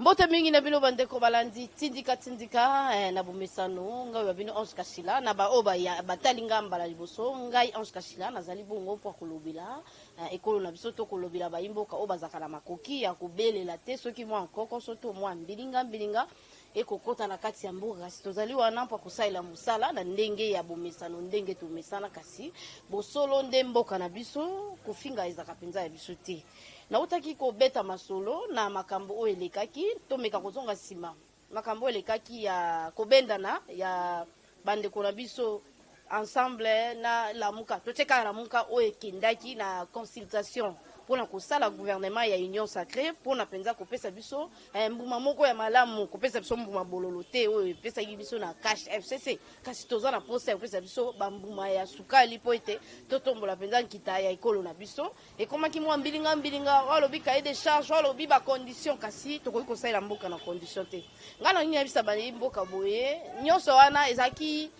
Mbote mingi na bino bandeko balandi tindika tindika eh, na bomesano ngai wa bino Ange Kashila na ba oyo batali ngai mbala liboso. Ngai Ange Kashila nazali bongo mpo kolobela eh, ekolo na biso to kolobela bayimboka oyo bazalaka na makoki ya kobelela te soki mwa nkoko soto mwa mbilinga mbilinga ekokota na kati ya mboka, kasi tozali wana mpo kosalela mosala na ndenge ya bomesano ndenge tomesana, kasi bosolo nde mboka na biso, kofinga ezalaka mpenza ya biso te. Nautaki kobeta masolo na makambo oyo elekaki, tomeka kozonga nsima makambo oyo elekaki ya kobendana ya bandeko na biso Ensemble na Lamuka. Totie kaka Lamuka oyo ekendaki na consultation mpona kosala gouvernement ya Union Sacree, mpona mpenza kopesa biso mbuma moko ya malamu, kopesa biso mbuma bololo te oyo epesaki biso na cash FCC, kasi toza na posa ya kopesa biso bambuma ya sukali mpo ete totombola mpenza nkita ya ekolo na biso. Ekomaki mwa mbilinga mbilinga, oyo alobi cahier de charge, oyo alobi ba condition, kasi tokoki kosalela mboka na condition te. Ngai nalingi nayebisa bayi mboka boye, nyonso wana ezalaki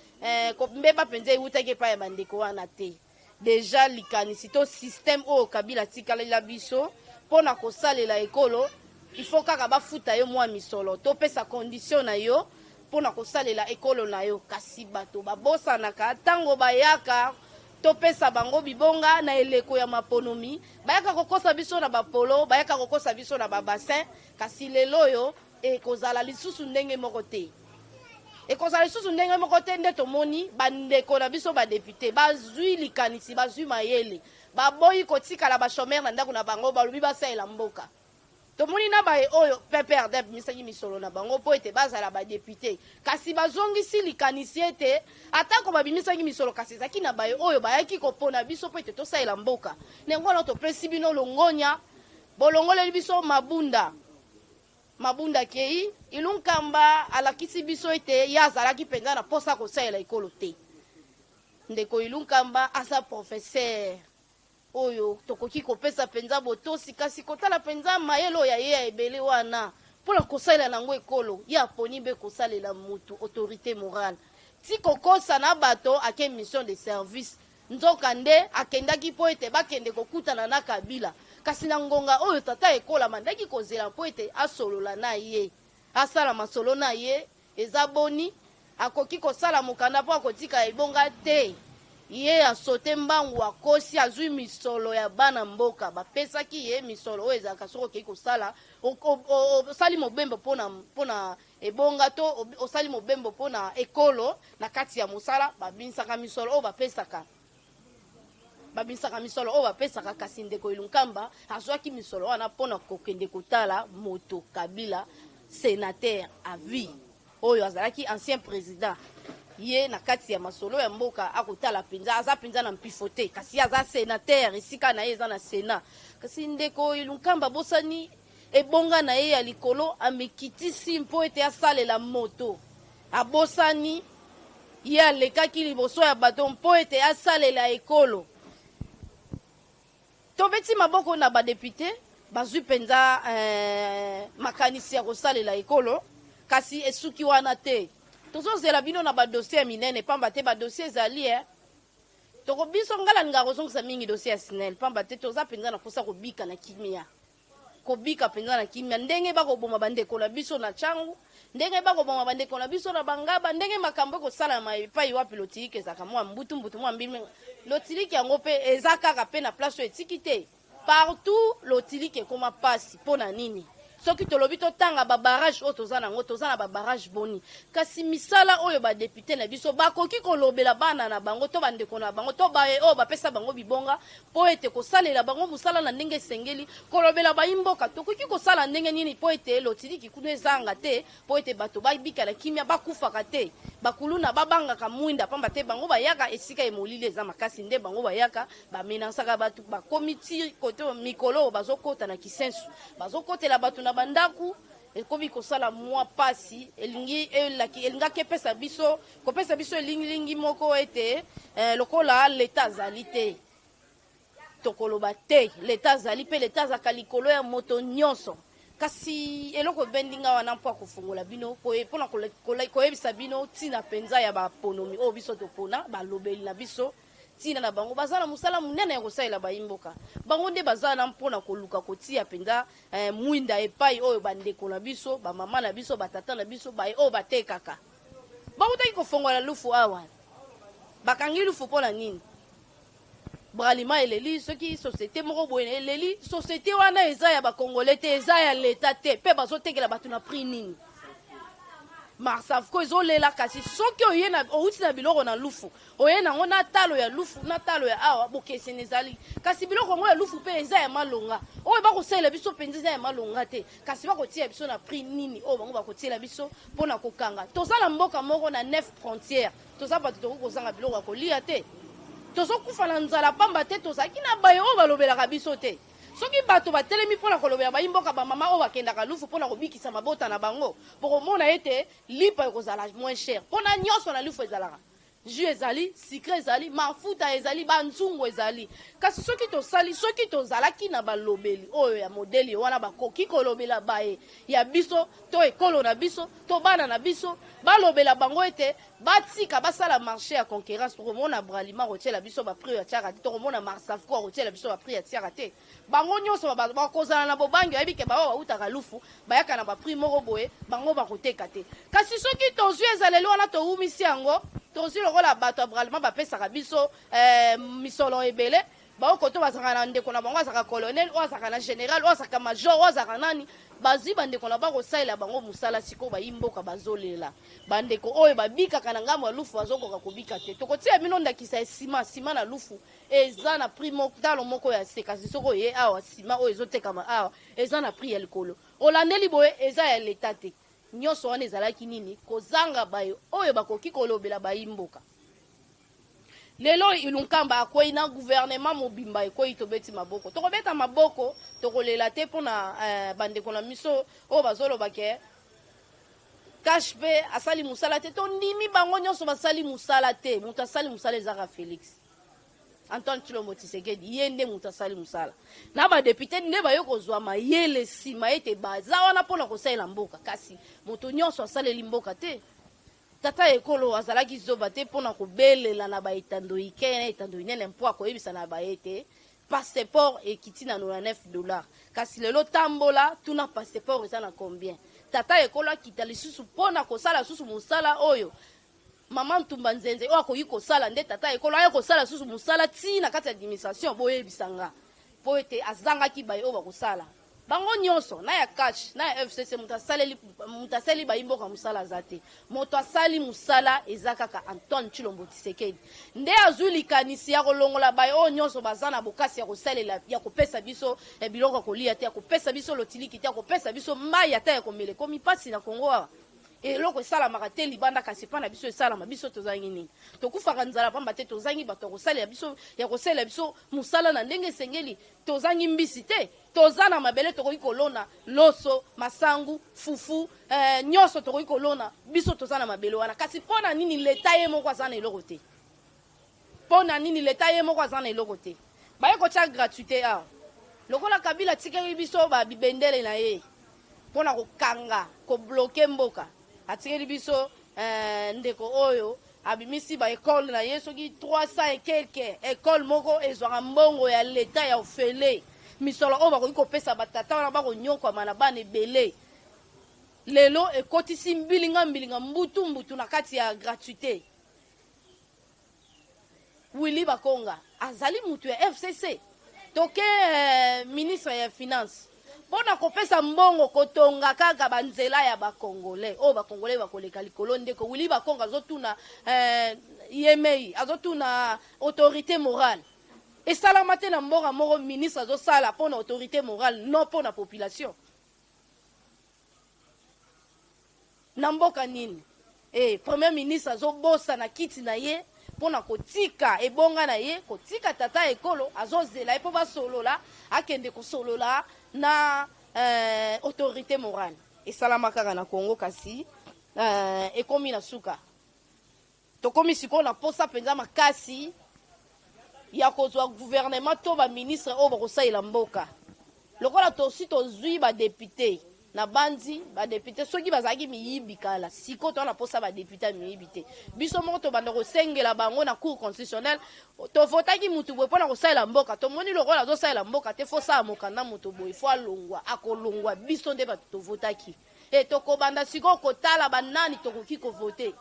mbeba mpenza ewutaki epai ya bandeko wana te. Deja likanisi to système oyo Kabila atikalela biso mpo na kosalela ekolo, il faut kaka bafuta yo mwa misolo, topesa condition na yo mpo na kosalela ekolo na yo. Kasi bato babosanaka ntango bayaka topesa bango bibonga na eleko ya maponomi, bayaka kokosa biso na bapolo, bayaka kokosa biso na babassin, kasi lelo oyo ekozala lisusu ndenge moko te. Ekozala lisusu ndenge moko te nde tomoni bandeko na biso badepute bazwi likanisi, bazwi mayele, baboyi kotikala bachomeur na ndako na bango, balobi basalela mboka. Tomoni na baye oyo PPRD abimisaki misolo na bango mpo ete bazala badepute, kasi bazongisi likanisi ete atako babimisaki misolo, kasi ezalaki na baye oyo bayaki kopona biso mpo ete tosalela mboka. Ndenge wana topesi bino longonya, bolongoleli biso mabunda. Mabunda akei, Ilunkamba alakisi biso ete ye azalaki mpenza na mposa kosalela ekolo te. Ndeko Ilunkamba aza professeur oyo tokoki kopesa mpenza botosi, kasi kotala mpenza mayele oyo ya ye ya ebele wana mpo na kosalela na yango ekolo, ye aponi mbe kosalela mutu autorite morale ti kokosa na bato ake mission de service, nzoka nde akendaki mpo ete bakende kokutana na Kabila, kasi na ngonga oyo tata ekolo amandaki kozela mpo ete asolola na ye, asala masolo na ye. Eza boni? Akoki kosala mokanda mpo akotika ebonga te. Ye asote mbangu, akosi, azwi misolo ya bana mboka. Bapesaki ye misolo oyo ezalaka soki okei kosala, osali mobembo mpona ebonga to osali mobembo mpona ekolo na kati ya mosala, babimisaka misolo oyo bapesaka. Babimisaka misolo oyo bapesaka, kasi ndeko Ilunkamba azwaki misolo wana mpona kokende kotala moto Kabila, sénateur à vie oyo azalaki ancien président. Ye na kati ya masolo ya mboka akotala mpenza, aza mpenza na mpifo te, kasi ye aza sénateur, esika na ye eza na Sénat. Kasi ndeko Ilunkamba bosani ebonga na ye ya likolo, amikitisi mpo ete asalela moto. Abosani ye alekaki liboso ya bato mpo ete asalela ekolo. Tobeti maboko na badepute bazwi mpenza makanisi ya kosalela ekolo, kasi esuki wana te. Tozozela bino na badossier ya minene, pamba te badossier ezali toko biso. Ngai nalingaka kozongisa mingi dossier ya SNEL, pamba te toza mpenza na mposa kobika na kimia, kobika mpenza na kimia. Ndenge bakoboma bandeko na biso na Tshangu, ndenge bakoboma bandeko na biso na Bangaba, ndenge makambo ekosalama epai wapi lotiliki ezalaka mwa mbutu mbutu mwa mbimi, lotiliki yango mpe eza kaka mpe na place oyo etiki te. Partout lotiliki ekoma pasi. Mpo na nini? Soki tolobi totanga ba barrage oyo toza nango, toza na ba barrage boni? Kasi misala oyo ba depute na biso bakoki kolobela bana na bango to bandeko na bango to baye oyo bapesa bango bibonga mpo ete kosalela bango mosala na ndenge esengeli, kolobela bayi mboka, tokoki kosala ndenge nini mpo ete lotiliki kuna ezanga te, mpo ete bato babika na kimia, bakufaka te, bakuluna babangaka mwinda, pamba te bango bayaka esika ye molili eza makasi, nde bango bayaka bamenansaka bato, bakomi ti kote mikolo oyo bazokota na Kisensu, bazokotela bato na bandaku, ekomi kosala mwa pasi. Elingi elaki elingaki epesa biso kopesa biso elingilingi moko ete lokola leta azali te, tokoloba te leta azali mpe leta azalaka likolo ya moto nyonso. Kasi eloko ebendi nga wana mpo akofungola bino mpona koyebisa bino ntina mpenza ya baponomi oyo biso topona balobeli na biso. Ntina na bango, baza na mosala monene ya kosalela bayi-mboka. Bango nde baza wana mpo na koluka kotia mpenza eh, mwinda epai oyo bandeko na biso, bamama na biso, batata na biso, baye oyo batekaka. Bautaki kofongola lufu awa. Bakangi lufu mpo na nini? Bralima eleli, soki société moko boye eleli, société wana eza ya ba Congolais te, eza ya l'État te, pe bazotekela bato na prix nini? Marsavco ezolela, kasi soki oye na outi na biloko na lufu, oye nango na talo ya lufu na talo ya awa, bokeseni ezali. Kasi biloko yango ya lufu mpe eza ya malonga oyo bakosalela biso mpenza eza ya malonga te, kasi bakotia biso na prix nini oyo bango bakotiela biso mpo na kokanga? Toza na mboka moko na 9 frontière, toza bato tokoki kozanga biloko ya kolia te, tozokufa na nzala pamba te tozalaki na baye oyo balobelaka biso te. Soki bato batelemi mpo na kolobela bayi mboka, bamama oyo bakendaka lufu mpo na kobikisa mabota na bango, bokomona ete lipa ekozala moins cher. Mpo na nyonso na lufu ezalaka, jus ezali, sucre ezali, mafuta ezali, banzungu ezali. Kasi soki tosali, soki tozalaki na balobeli oyo ya modeli wana bakoki kolobela baye ya biso to ekolo na biso to bana na biso, balobela bango ete batika basala marché ya concurrence, tokomona Bralima akotiela biso ba prix oyo atiaka te, tokomona Marsavco akotiela biso ba prix atiaka te. Bango nyonso bakozala na bobangi, bayebi ke baoyo bautaka lufu bayaka na ba prix moko boye, bango bakoteka te. Kasi soki tozwi ezaleli wana, towumisi yango, tozwi lokola bato ya Bralima bapesaka biso misolo ebele, baokoto bazalaka na ndeko na bango azalaka colonel, oyo azalaka na général, oyo azalaka major, oyo azalaka nani, bazwi bandeko na bango kosalela bango mosala. Sikoyo bayi mboka bazolela, bandeko oyo babikaka na ngambo ya lufu bazokoka kobika te. Tokotia bino ndakisa ya nsima nsima na lufu eza na prix moko, talo moko ya se, kasi soki oye awa, nsima oyo ezotekama awa eza na prix ya likolo. Olandeli boye, eza ya leta te. Nyonso wana ezalaki nini? Kozanga baye oyo bakoki kolobela bayi mboka. Lelo Ilunkamba akwei na gouvernement mobimba ekwei, tobeti maboko, tokobeta maboko, tokolela te mpona bandeko na biso oyo bazoloba ke CACH mpe asali mosala te. Tondimi bango nyonso basali mosala te. Moto asali mosala ezaka Félix Antoine Tshilombo Tshisekedi, ye nde moto asali mosala na badéputés nde baye kozwa mayele nsima ete baza wana mpona kosalela mboka, kasi moto nyonso asaleli mboka te. Tata ekolo azalaki zoba te mpona kobelela na baetando ike na etando inene mpo akoyebisa na baye te passeport ekiti na 99 dollars. Kasi lelo tambola, tuna passeport eza na combien. Tata ekolo akita lisusu mpona kosala lisusu mosala oyo mama Ntumba Nzenze oyo akoki kosala nde tata ekolo aya kosala lisusu mosala ti na kati ya administration. Boyebisa nga mpo ete azangaki baye oyo bakosala bango nyonso na ya CACH na ya FCC. Moto asaleli, moto asali bayi mboka mosala aza te. Moto asali mosala eza kaka Antoine Tshilombo Tshisekedi, nde azwi likanisi ya kolongola baye oyo nyonso baza na bokasi ya kosalela, ya kopesa biso biloko ya kolia te, ya kopesa biso lotiliki te, ya kopesa biso mai ata ya komela. Ekomi mpasi na Kongo awa. Eloko esalamaka te libanda, kasi mpa na biso esalama. Biso tozangi nini? Tokufaka nzala pamba te tozangi bato ya kosalela biso, ya kosalela biso mosala na ndenge esengeli. Tozangi mbisi te, toza na mabele, tokoki kolona loso, masangu, fufu, nyonso tokoki kolona. Biso toza na mabele wana, kasi mpo na nini leta ye moko aza na eloko te? Mpo na nini leta ye moko aza na eloko te? Baye kotia gratuité awa lokola Kabila atikeli biso babibendele na ye mpona kokanga, kobloquer mboka. Atikeli biso ndeko oyo abimisi baécole na ye, soki 300 et quelque école moko ezwaka mbongo ya leta ya ofele, misolo oyo bakoki kopesa batata wana bakonyokwama na bana ebele. Lelo ekotisi mbilinga mbilinga, mbutu mbutu na kati ya gratuité. Willy Bakonga azali mutu ya FCC, toke ministre ya finance mpona kopesa mbongo kotonga kaka banzela ya bacongolais oyo bacongolais bakoleka likolo. Ndeko Willy Bakonga azotuna yemei, azotuna autorité morale. Esalama te na mboka moko, ministre azosala mpona autorité morale, non mpona population. Na mboka nini premier ministre azobosana kiti na ye mpona kotika ebonga na ye, kotika tata ekolo azozela ye mpo basolola, akende kosolola na autorité morale? Esalama kaka na Congo, kasi ekomi na suka. Tokomi sikoyo na posa mpenza makasi ya kozwa gouvernement to baministre oyo bakosalela mboka. Lokola tosi tozwi badéputés. Nabanzi ba depute soki bazalaki miyibi kala, sikoyo toza na posa ba depute ya miyibi te. Biso moko tobanda kosengela bango na cour constitutionnelle, tovotaki mutu boye pona kosalela mboka, tomoni lokola azosalela mboka te, faut sala mokanda moto boye, faut alongwa, akolongwa biso nde bato tovotaki. E tokobanda sikoyo kotala ba nani tokoki kovote,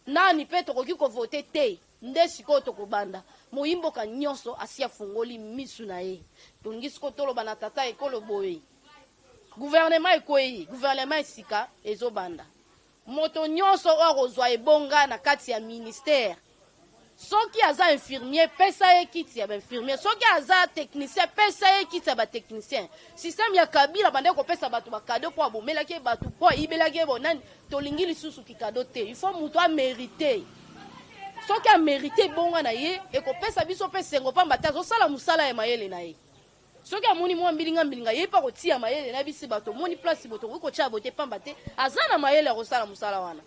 nani pe tokoki kovote te, nde sikoyo tokobanda. Moyi mboka nyonso asi afungoli misu na ye. Tolingi sikoyo toloba na tata ekolo boye, gouvernement ekweyi, gouvernement esika ezobanda. Moto nyonso oyo akozwa ebonga na kati ya ministère, soki aza infirmier, pesa ye kiti ya bainfirmier, soki aza technicien, pesa ye kiti ya batechnicien. Système ya Kabila bandeki kopesa bato bacadeau mpo abomelaki ye bato, mpo ayibelaki ye bonani. Tolingi lisusu kikado te, il faut moto amérite. Soki amérite ebonga na ye, ekopesa biso mpe sengo, pamba te azosala mosala ya mayele na ye. Soki amoni mwa mbilinga mbilinga, ye mpe akotia mayele na bisi bato, omoni place boto okoki kotia bote, pamba te aza na mayele ya kosala mosala wana.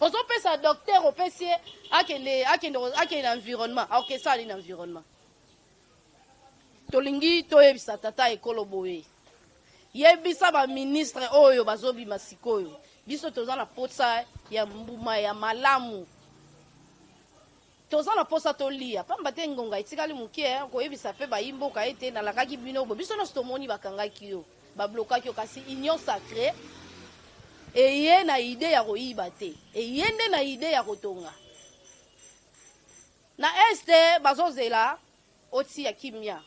Ozopesa docteur, opesi ye akende, akende, akende na environnement, akokesala nini na environnement? Tolingi toyebisa tata ekolo boye, yebisa baministre oyo bazobima sikoyo, biso toza na posa ya mbuma ya malamu, toza na posa tolia, pamba te ngonga etikali moke. Koyebisa mpe bayimboka ete nalakaki bino bo, biso nyonso tomoni bakangaki yo, bablokaki yo, kasi Union sacrée eye na idée ya koyiba te, eye nde na idée ya kotonga. Na Est bazozela otia kimia,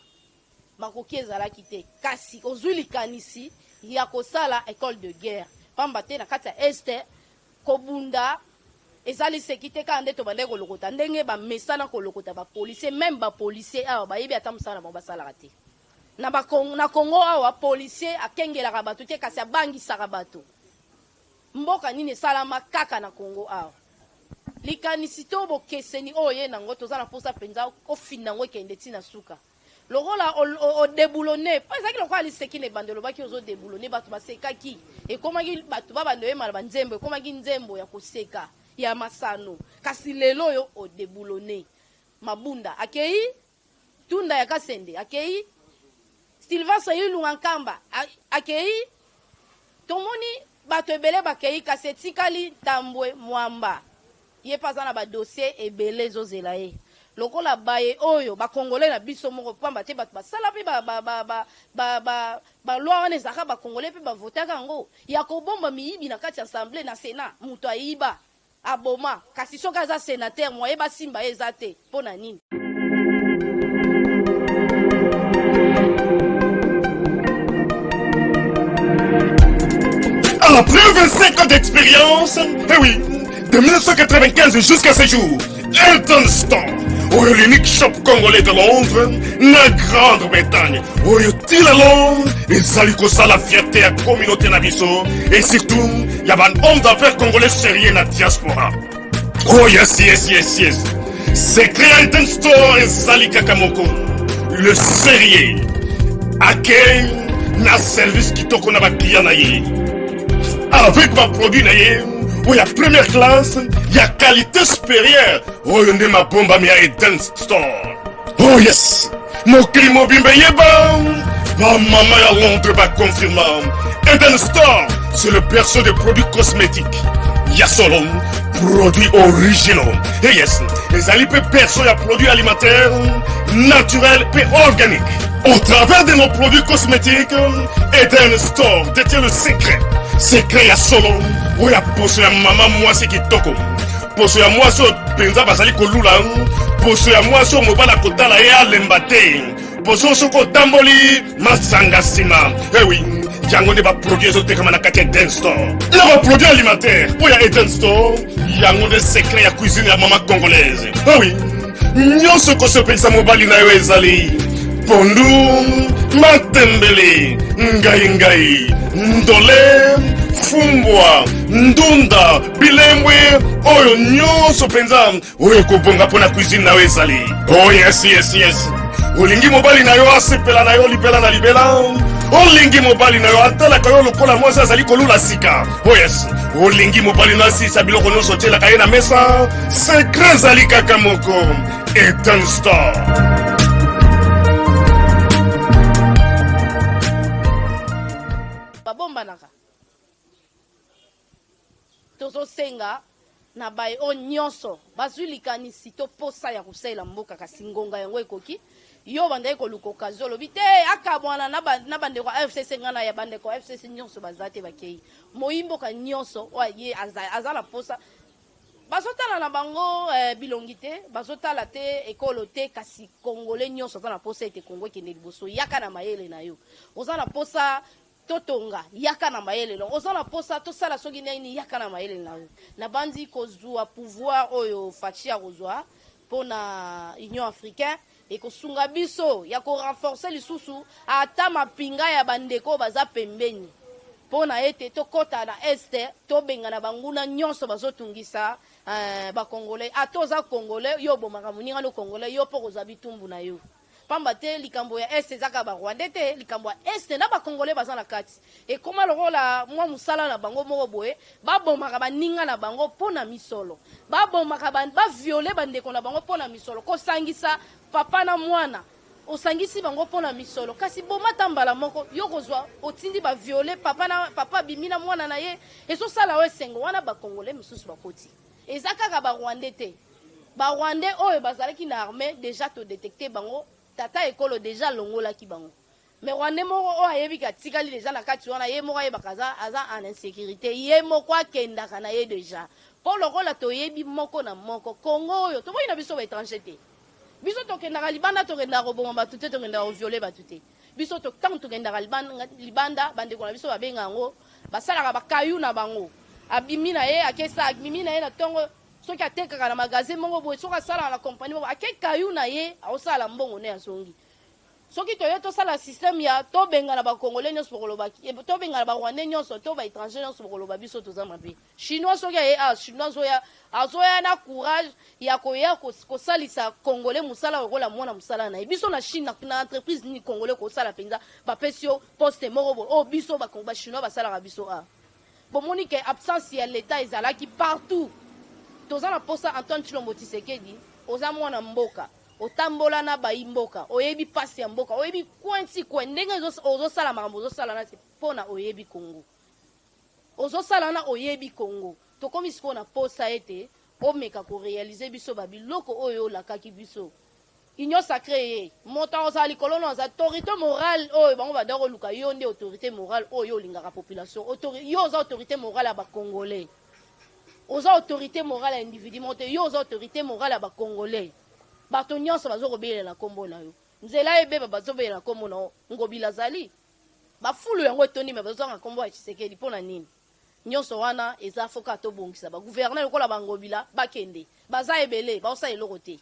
makoki ezalaki te, kasi ozwi likanisi ya kosala école de guerre, pamba te na kati ya Est kobunda ezali seki te, kaka nde tobandaki kolokota ndenge bamesana kolokota bapolicier. Même bapolicier awa bayebi ata mosala na bango basalaka te. Na, na Congo awa policier akengelaka bato te, kasi abangisaka bato. Mboka nini esalama kaka na Congo awa? Likanisi to bokeseni oyo ye nango, toza na mposa mpenza ofinda yango ekende ntina suka. Lokola odéboulonner, mpo ezalaki lokola liseki na ebanda, olobaki ozodéboulonner, bato basekaki, ekomaki bato babanda oyemana banzembo, ekomaki nzembo ya koseka ya masano. Kasi lelo oyo odéboulonner, Mabunda akei, Tunda ya Kasende akei, Sylvain Ilunga Nkamba akei, tomoni bato ebele bakei, kasi etikali Ntambwe Mwamba, ye mpe aza na badossier ebele ezozela ye, lokola baye oyo bakongole na biso moko, pamba te bato basala mpe baloi wana ezalaka bakongole mpe bavotaka yango ya kobomba miyibi na kati ya assemblée na Sénat. Moto ayiba, aboma, kasi soki aza sénateur, moye basimba ye eza te. Mpo na nini? Après 25 ans d'expérience, eh oui, de 1995 jusqu'à ce jour, Elton Store, oyo l'unique shop congolais de Londres, na Grande-Bretagne, oyo ti lelo ezali kosala fierté ya communauté na biso et surtout ya ba homme d'affaires congolais sérieux na diaspora. Oh yes. Secret ya Elton Store ezali kaka moko. Le sérieux. Accueil na service kitoko na baclient na ye. Avec baproduit na ye oyo ya première classe, ya qualité supérieure, oyo nde mabombami ya Eden Store. Oh yes, mokili mobimba eyeba, bamama ya Londres baconfirma, Eden Store, c'est le berceau des produits cosmétiques ya solo, produits originaux. Et yes, ezali mpe berceau ya produits alimentaires naturels mpe organiques. Au travers de nos produits cosmétiques, Eden Store détient le secret, secret ya solo oyo ya poso ya mama mwasi kitoko, poso ya mwasi oyo mpenza bazali kolula, poso ya mwasi oyo mobali akotala ye alemba te, poso soki otamboli masanga nsima. Ewi, yango nde baproduit ezotekama na kati ya Eden Store na baproduit alimentaire mpo ya Eden Store. Yango nde secret ya cuisine ya mama congolaise. Ewi, nyonso ekosepelisa mobali na yo ezali pondu, matembele, ngai ngai, ndole, fumbwa, ndunda, bilembwe, oyo nyonso mpenza oyo ekobonga mpo na cuisine na yo ezali. Oh yes, olingi mobali na yo asepela na yo libela na libela, olingi mobali na yo atalaka yo lokola mwasi azali kolula sika. Oh yes, olingi mobali na asisa biloko nyonso otielaka ye na mesa, secret ezali kaka moko: Eden Store. Tosambanaka. Tozosenga na baye oyo nyonso bazwi likanisi to posa ya kosalela mboka, kasi ngonga yango ekoki. Yo obandaki koluka occasion, olobi te akabwana na bandeko ya FCC. Ngai na ya bandeko ya FCC nyonso baza te, bakei. Moyi mboka nyonso oyo ye aza na posa, bazotala na bango bilongi te, bazotala te ekolo te, kasi Congolais nyonso aza na posa ete Kongo ekende liboso, yaka na mayele na yo. Oza na posa totonga, yaka na mayele na yo. Oza na posa tosala soki nini, yaka na mayele na yo. Nabandi kozwa pouvoir oyo Fatshi akozwa mpona Union africaine ekosunga biso ya korenforcer lisusu ata mapinga ya bandeko oyo baza pembeni, mpona ete tokɔta na Est, tobengana banguna nyonso bazotungisa Bacongolais. Ata oza Congolais, yo obomaka moninga no Congolais, yo mpo kozwa bitumbu na yo, pamba te likambo ya Est eza kaka Barwandais te. Likambo ya Est na Bacongolais baza na kati. Ekóma lokola mwa mosala na bango moko boye. Babomaka baninga na bango mpo na misolo, babomaka, bavioler bandeko na bango mpo na misolo, kosangisa papa na mwana, osangisi bango mpo na misolo. Kasi boma ta mbala moko, yo kozwa otindi bavioler papa na papa, abimi na mwana na ye, ezosala oyo esengo wana. Bacongolais mosusu bakoti, eza kaka Barwandais te. Barwandais oyo bazalaki na armée, déjà todétecter bango, tata ekolo déjà alongolaki bango. Mais Rwandais moko oyo ayebi ke atikali déjà na kati wana, ye moko ayebaka aza en insécurité, ye moko akendaka na ye déjà, mpo lokola toyebi moko na moko Kongo oyo, toboyi na biso baétranger te. Biso tokendaka libanda, tokendaka koboma bato te, tokendaka kovioler bato te. Biso ntango tokendaka libanda, bandeko na biso babenga yango, basalaka bakayu na bango. Abimi na ye, akesa, abimi na ye na ntongo, soki atekaka na magasin moko boye, soki asalaka na compagnie moko, ake kayu na ye, aosala mbongo ne, azongi. Soki toye tosala système ya tobengana Bacongolais nyonso, bokoloba tobengana Barwandais nyonso to baétranger nyonso, bokoloba biso toza mabe. Chinois soki aye, ah, Chinois azoya, azoya na courage ya koya kosalisa Congolais mosala lokola mwana mosala na ye. Biso na Chine, na entreprise nini Congolais kosala mpenza, bapesi yo poste moko boye oyo biso Bachinois basalaka biso? A bomoni ke absence ya l'État ezalaki partout. Toza na posa Antoine Tshilombo Tshisekedi, oza mwana mboka, otambola na bayi mboka, oyebi mpasi ya mboka, oyebi coin ti coin ndenge ozosala makambo ozosala nati mpona oyebi Kongo ozosala na oyebi Kongo. Tokomi sikoyo na posa ete omeka koréaliser biso babiloko oyo olakaki biso. Union sacrée, ye moto akozala likolo no, aza autorité morale oyo bango bada koluka. Yo nde autorité morale oyo olingaka population. Yo oza autorité morale ya Bacongolais, oza autorité morale ya individu moko te. Yo oza autorité morale ya Bacongolais. Bato nyonso baza kobelela nkombo na yo. Nzela ebeba, bazobelela nkombo na yo. Ngobila azali bafulu yango etondi, me bazozanga nkombo ya Tshisekedi mpo na nini? Nyonso wana eza foka tobongisa bagouverneur lokola Bangobila, bakende, baza ebele, baosala eloko te.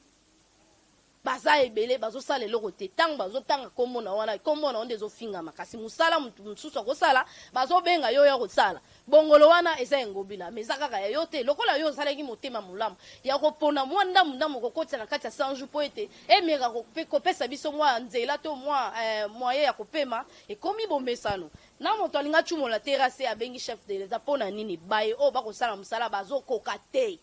Baza ebele, bazosala eloko te. Ntango bazotanga nkombo na wana, nkombo na yo nde ezofingama, kasi mosala motu mosusu akosala, bazobenga yo ya kosala bongolo wana eza Engobila, mais eza kaka ya yo te. Lokola yo ozalaki motema molamu ya kopona mwa ndambu ndambu kokotisa na kati ya 100 jours mpo ete emeka kopesa biso mwa nzela to mwa moyen ya kopema, ekomi bomesano na moto alinga cumola terrasse, abengi chef de l'État. Mpo na nini baye oyo bakosala mosala bazokoka te?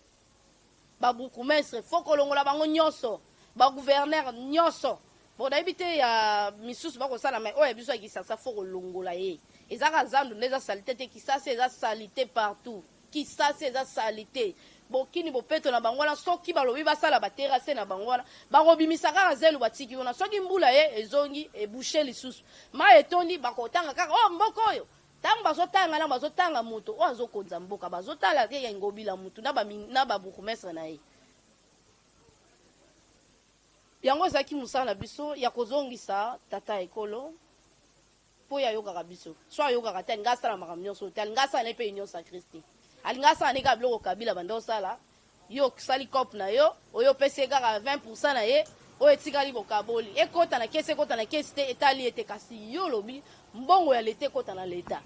Babourgmestre, faut kolongola bango nyonso, bagouverneur nyonso. Bon, nayebi te ya misusu bakosala, mai oyo ya biso ya Kisasa, faut kolongola ye. Ezaka zandu nde eza saleté te, Kisasa eza saleté partout. Kisasa eza saleté. Bokini bopeto na bango wana, soki balobi basala baterrasse na bango wana, bakobimisa kaka zelo batiki wana. Soki mbula ye ezongi, eboucher lisusu, mai etondi, bakotanga kaka oyo mboka oyo. Ntango bazotanga na bazotanga moto oyo azokonza mboka, bazotala te ya Ngobila mutu na babourgmestre na ye. Yango ezalaki mosala na biso ya kozongisa tata ekolo, mpo ye ayokaka biso. So ayokaka te, alingi asala makambo nyonso te, alingi asala ne mpe union sacrée te, alingi asala ne kaka biloko Kabila banda osala. Yo osali cope na yo, oyo opesi ye kaka 20 na ye, oyo etikali bokaboli, ekota na kesi, ekota na kesi te, etali ye te. Kasi yo olobi mbongo ya leta ekota na leta,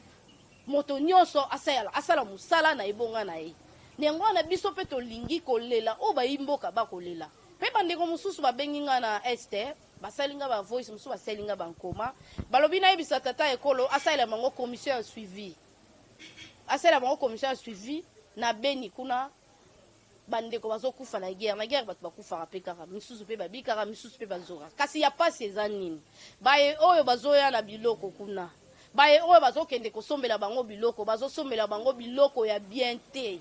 moto nyonso asala, asala mosala na ebonga na ye. Na yango wana biso mpe tolingi kolela oyo bayi mboka bakolela. Mpe bandeko mosusu babengi nga na Est, basali nga bavoice mosusu, basali nga bankoma, balobi nayebisa tata ekolo asalela bango commission ya suivi, asalela bango commission ya suivi na Beni kuna. Bandeko bazokufa na guerre. Na guerre bato bakufaka mpe kaka, misusu mpe babikaka, misusu mpe bazokaka. Kasi ya pasi eza nini? Baye oyo bazoya na biloko kuna. Baye oyo bazokende kosombela bango biloko, bazosombela bango biloko ya bien te.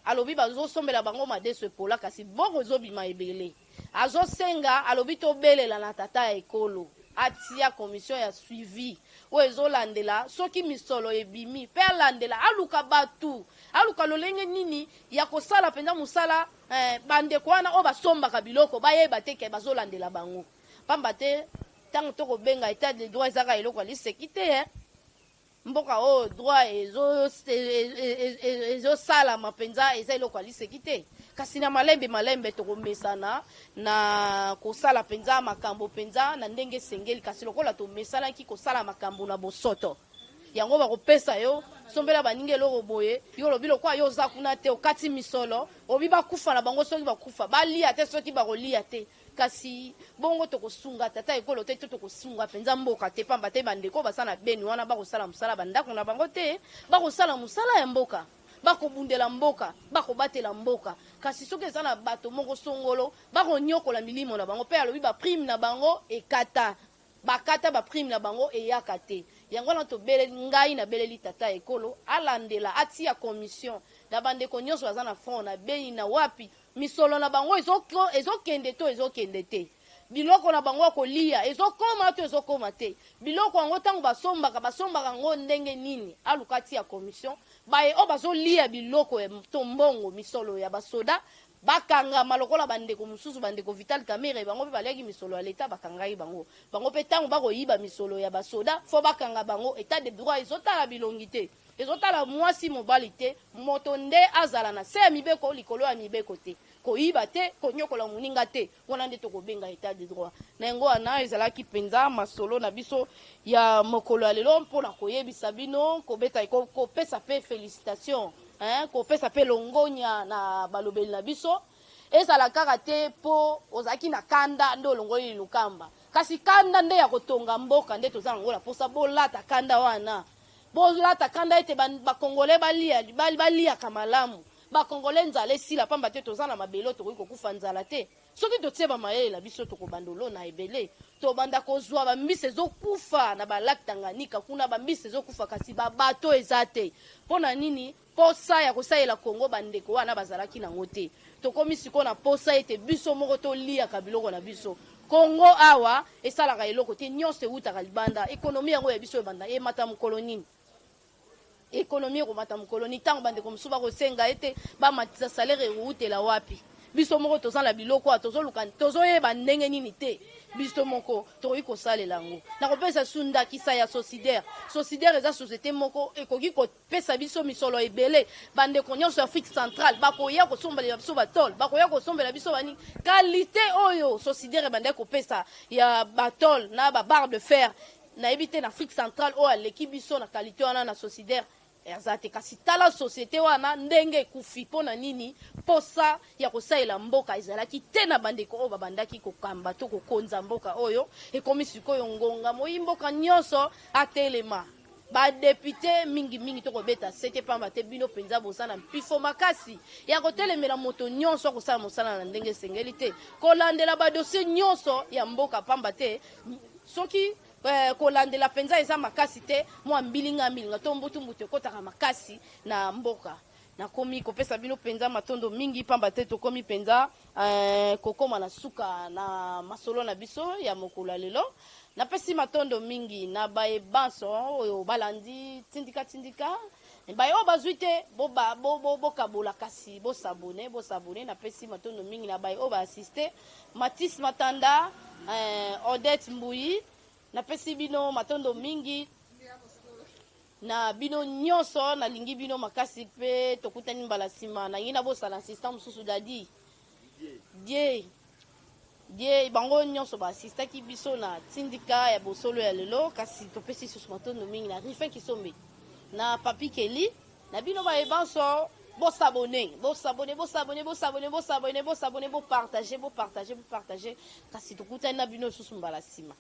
Alobi bazosombela bango madesu epola, kasi mbongo ezobima ebele. Azosenga, alobi tobelela na tata ya ekolo atia commission ya suivi oyo ezolandela soki misolo ebimi, mpe alandela, aluka bato, aluka lolenge nini ya kosala mpenza mosala. Bandeko wana oyo basombaka biloko bayeba te ke bazolandela bango, pamba te ntango tokobenga état de droit ezaka eloko ya liseki te, eh. Mboka oyo droit ezosalama mpenza eza eloko ya liseki te, kasi na malembe malembe tokomesana na kosala mpenza makambo mpenza na ndenge esengeli. Kasi lokola tomesanaki kosala makambo na bosoto, yango bakopesa yo sombela baninga eloko boye, yo olobi lokola yo oza kuna te, okati misolo, obi bakufa na bango soki bakufa, balia te soki bakolia te. Kasi bongo tokosunga tata ekolo te, to tokosunga mpenza mboka te, pamba te bandeko baza na Beni wana bakosala mosala bandako na bango te, bakosala mosala ya mboka, bakobundela mboka, bakobatela mboka. Kasi soki eza na bato moko songolo, bakonyokola milimo na bango. Mpe alobi baprime na bango ekata, bakata baprime na bango, eyaka te. Yango wana tobeleli, ngai nabeleli tata ya ekolo alandela, atia commission na bandeko nyonso baza na front na Beni, na wapi misolo na bango ezokende to ezokende te, biloko na bango ya kolia ezokoma to ezokoma te, biloko yango ntango basombaka, basombaka yango ndenge nini. Aluka atia commission, baye oyo bazolia biloko to mbongo misolo ya basoda bakangama, lokola bandeko mosusu, bandeko Vital Kamerhe, bango mpe baliaki misolo ya leta, bakangaki bango. Bango mpe ntango bakoyiba misolo ya basoda, fo bakanga bango. État de droit ezotala bilongi te, ezotala mwasi mobali te. Moto nde azala na se ya mibeko, likolo ya mibeko te. Koyiba te, konyokola moninga te, wana nde tokobenga état de droit. Na yango wana ezalaki mpenza masolo na biso ya mokolo ya lelo mpona koyebisa bino, kobeta, kopesa mpe félicitation, hein, kopesa mpe longonya na balobeli na biso. Ezala kaka te mpo ozalaki na kanda nde olongoli Lukamba, kasi kanda nde ya kotonga mboka nde toza nango na mposa. Bolata kanda wana, bolata kanda ete bakongole baliaka malamu, bakongole nzala esila, pamba te toza na mabele, tokoki kokufa nzala te. Soki totie bamayele na biso, tokobanda olona ebele, tobanda kozwa bambisi ezokufa na balac Tanganyika kuna, bambisi ezokufa kasi babato eza te. Mpo na nini? Posa ya kosalela Kongo bandeko wana bazalaki nango te. Tokomi sikoyo na posa ete biso moko toliaka biloko na biso. Kongo awa esalaka eloko te, nyonso ewutaka libanda. Économie yango ya biso ebanda emata mokolo nini? Économie ekomata mokolo nini, ntango bandeko mosusu bakosenga ete bamatisa salaire? Ekowutela wapi? Biso moko toza na biloko awa, tozoluka, tozoyeba ndenge nini te biso moko tokoki kosalela yango. Nakopesa su ndakisa ya Socider. Socider eza société moko ekoki kopesa biso misolo ebele. Bandeko nyonso ya Afrique centrale bakoya kosombela biso batôle, bakoya kosombela biso banini. Qualité oyo Socider ebandaki kopesa ya batôle na babarre de fer, nayebi te na Afrique centrale oyo aleki biso na qualité wana na Socider aza te. Kasi tala société wana ndenge ekufi. Mpo na nini? Posa ya kosalela mboka ezalaki te na bandeko oyo babandaki kokamba to kokonza mboka oyo. Ekomi sikoyo ngonga moyi mboka nyonso atelema. Badéputé mingimingi, tokobeta sete pamba te bino mpenza boza na mpifo makasi ya kotelemela moto nyonso akosala mosala na ndenge esengeli te, kolandela badossier nyonso ya mboka, pamba te soki kolandela mpenza eza makasi te, mwa mbilinga mbilinga to mbutu-mbutu ekɔtaka makasi na mboka. Nakomi kopesa bino mpenza matondo mingi, pamba te tokomi mpenza kokóma na suka na masolo na biso ya mokolo ya lelo. Napesi matondo mingi na baye banso oyo balandi Tindika Tindika. Baye oyo bazwi te, bokabola, kasi bos'abonner, bos'abonner. Napesi matondo mingi na baye oyo baassiste, Matis Matanda, Odette Mbuyi. Napesi bino matondo mingi na bino nyonso, nalingi bino makasi mpe tokutani mbala nsima. Nangi nabosana assistant mosusu, Dadi Die Die. Bango nyonso baassistaki biso na Tindika ya bosolo ya lelo. Kasi topesi lisusu matondo mingi na Rifin Kisombe, na Papi Keli, na bino baye banso. Bos'abonner, bos'abonner, bos'abonner, bos'abonner, bos'abonner, bos'abonner, bopartage, bopartage, bopartage. Kasi tokutani na bino lisusu mbala nsima.